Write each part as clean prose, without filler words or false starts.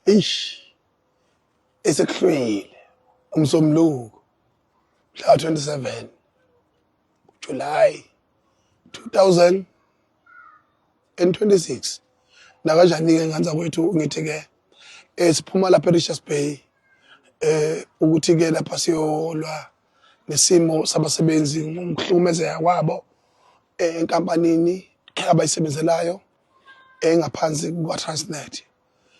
Eish, esekuhlwile uMsombuluko mhla 27 July 2026. Nakanjani-ke nganza kwethu, ngithi-ke siphuma lapha e-Richards Bay ukuthi-ke lapha siyolwa nesimo sabasebenzi ngokuhlukumezeka kwabo enkampanini abayisebenzelayo engaphansi kuka-Transnet.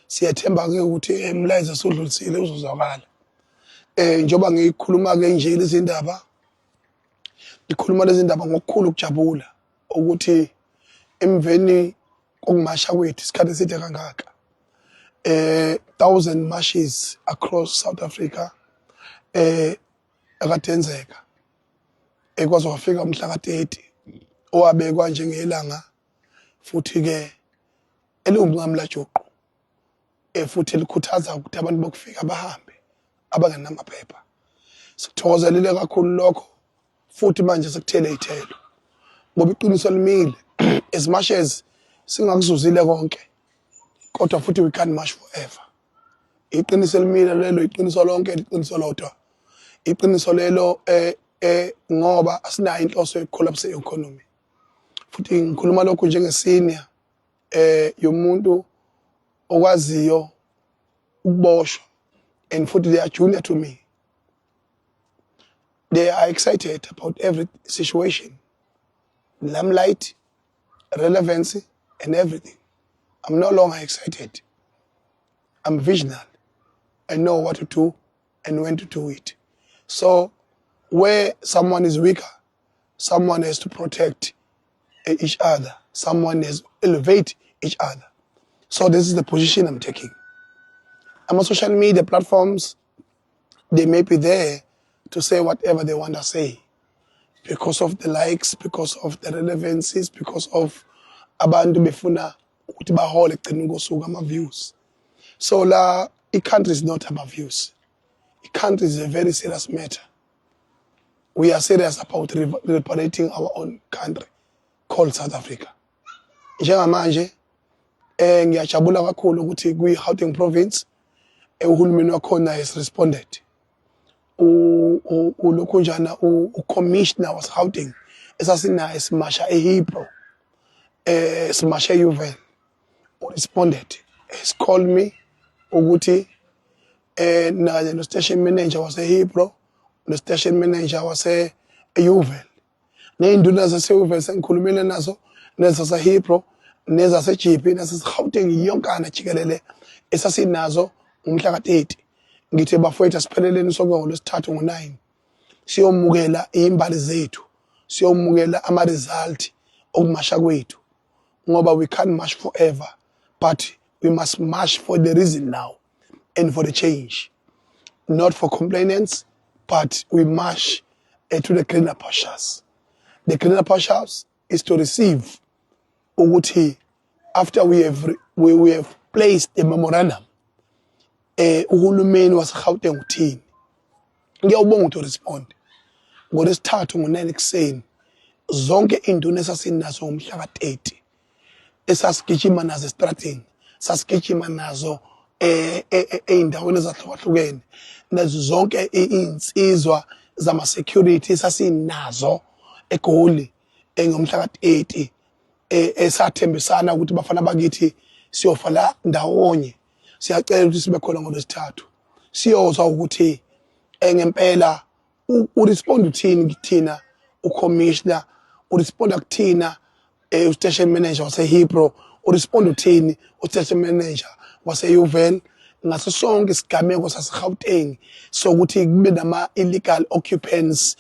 Siyathemba-ke ukuthi umlayezo esudlulisile uzozwakala. Njengoba ngikhuluma-ke nje lezi ndaba, ngikhuluma lezi ndaba ngokukhulu ukujabula ukuthi emveni kokumasha kwethu isikhathi eside kangaka, thousand marches across South Africa akade enzeka, ekwazi wafika umhla ka-30 owabekwa njengelanga futhi-ke eliwumnqamulajuqu, futhi likhuthaza ukuthi abantu bokufika bahambe abangenamaphepha. Sikuthokozelile kakhulu lokho, futhi manje sekuthele iy'thelo ngoba iqiniso limile. As much as singakuzuzile konke, kodwa futhi we can't march forever. Iqiniso elimile lelo, iqiniso lonke, iqiniso lodwa, iqiniso lelo, ngoba asinayo inhloso yokucollapse economy. Futhi ngikhuluma lokhu njenge-senior yomuntu okwaziyo ukuboshwa, and futhi they are junior to me. They are excited about every situation, limelight, relevancy and everything. I'm no longer excited. I'm visionary. I know what to do and when to do it. So where someone is weaker, someone has to protect each other, someone has to elevate each other. So this is the position I'm taking. Ama social media platforms, they may be there to say whatever they want to say because of the likes, because of the relevancies, because of abantu befuna ukuthi bahole ekugcineni kosuku ama-views. So la, i-country is not about views. I-country is a very serious matter. We are serious about liberating our own country called South Africa. Njengamanje ngiyajabula kakhulu ukuthi kwi-Gauteng province uhulumeni wakhona has responded. Ulokhunjana ucommissioner waseGauteng esasinaye simasha eHillbrow, simasha eYeoville, responded, has called me ukuthi naye no station manager waseHillbrow, no station manager wase eYeoville, ney'nduna zaseYeoville sengikhulumile nazo, nezaseHillbrow, nezaseJeppe, naseGauteng yonkana jikelele esasinazo ngomhla ka-30. Ngithi bafowethu, asipheleleni sonke ngolwesithathu ngo-9, siyomukela iy'mbali zethu, siyomukela ama-result okumasha kwethu, ngoba we can't march forever, but we must march for the reason now and for the change, not for complainants, but we march to the greener pastures. The greener pastures is to receive ukuthi after we have placed a memorandum, uhulumeni waseGauteng uthini. Ngiyawubonga ukuthi respond ngolwesithathu ngo-9 ekuseni. Zonke induna esasinazo ngomhla ka-30, esasigijima nazo estradini, sasigijima nazo ey'ndaweni ezahlukahlukene, nazo zonke iy'nsizwa zama-security sasinazo eGoli ngomhla ka-30, esathembisana ukuthi bafana bakithi siyofala ndawonye, siyacela ukuthi sibe khona ngolwesithathu, siyozwa ukuthi ngempela urespond uthini kuthina ucommissioner, uresponda kuthina ustation manager waseHillbrow, urespond uthini ustation manager waseYeoville ngaso sonke isigameko saseGauteng sokuthi kube nama illegal occupants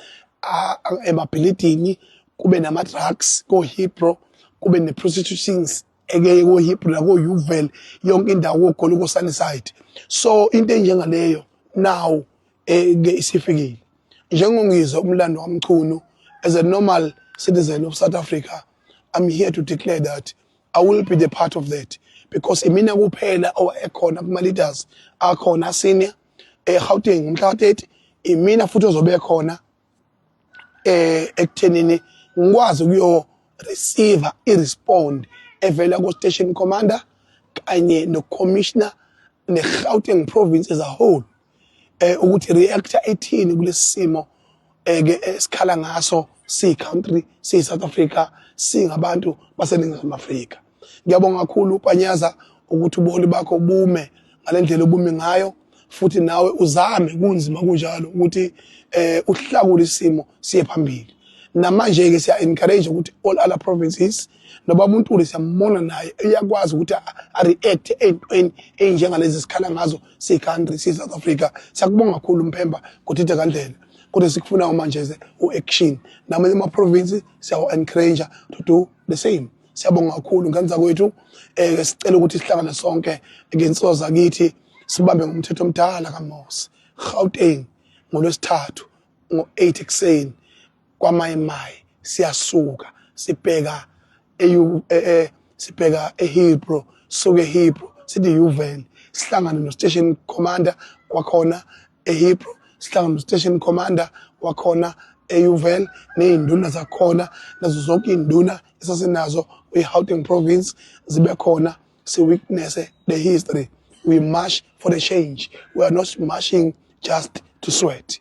emabhilidini, kube nama drugs koHillbrow, kube ne prostitutions eke koHillbrow nakoYeoville, yonke indawo koGoli, koSunnyside. So into enjengaleyo now ke isifikile. Njengongizwa umlando waMchunu, as a normal citizen of South Africa, I'm here to declare that I will be the part of that, because imina kuphela owayekhona kuma leaders akhona senior eGauteng ngomhla ka-30. Imina futhi ozobe khona ekuthenini ngikwazi ukuyo receive i-respond evela ku station commander. Kanye no-commissioner ne-Gauteng province as a whole ukuthi reactor ethini kulesimo ke esikhala ngaso si country, si South Africa, singabantu baseNingizimu Afrika. Ngiyabonga kakhulu, Panyaza, ukuthi ubuholi bakho bume ngalendlela obumi ngayo, futhi nawe uzame kunzima kunjalo ukuthi uhlakule isimo siye phambili. Namanje ke siya encourage ukuthi all other provinces, noba umuntu siyambona naye uyakwazi ukuthi a react ey'ntweni ey'njengalezi sikhala ngazo siyi country, siyi South Africa. Siyakubonga kakhulu, Mphemba Godide kaNdlela, kodwa sikufunayo manje ze u-action. Namanye ama-province siyawa-encourage to do the same. Siyabonga kakhulu, ngenza kwethu. Sicela ukuthi sihlangane sonke ngensuku zakithi, sibambe ngomthetho omdala kaMose. Gauteng, ngolwesithathu ngo-8 ekuseni kwaMayimayi, siyasuka sibheka eyu sibheka eHillbrow, suke eHillbrow sithi Yeoville, sihlangane no station commander wakhona eHillbrow, sihlangane no station commander wakhona eYeoville, nezinduna zakhona, nazo zonke izinduna esasinazo kwi-Gauteng province zibe khona, si witness the history. We march for the change, we are not marching just to sweat.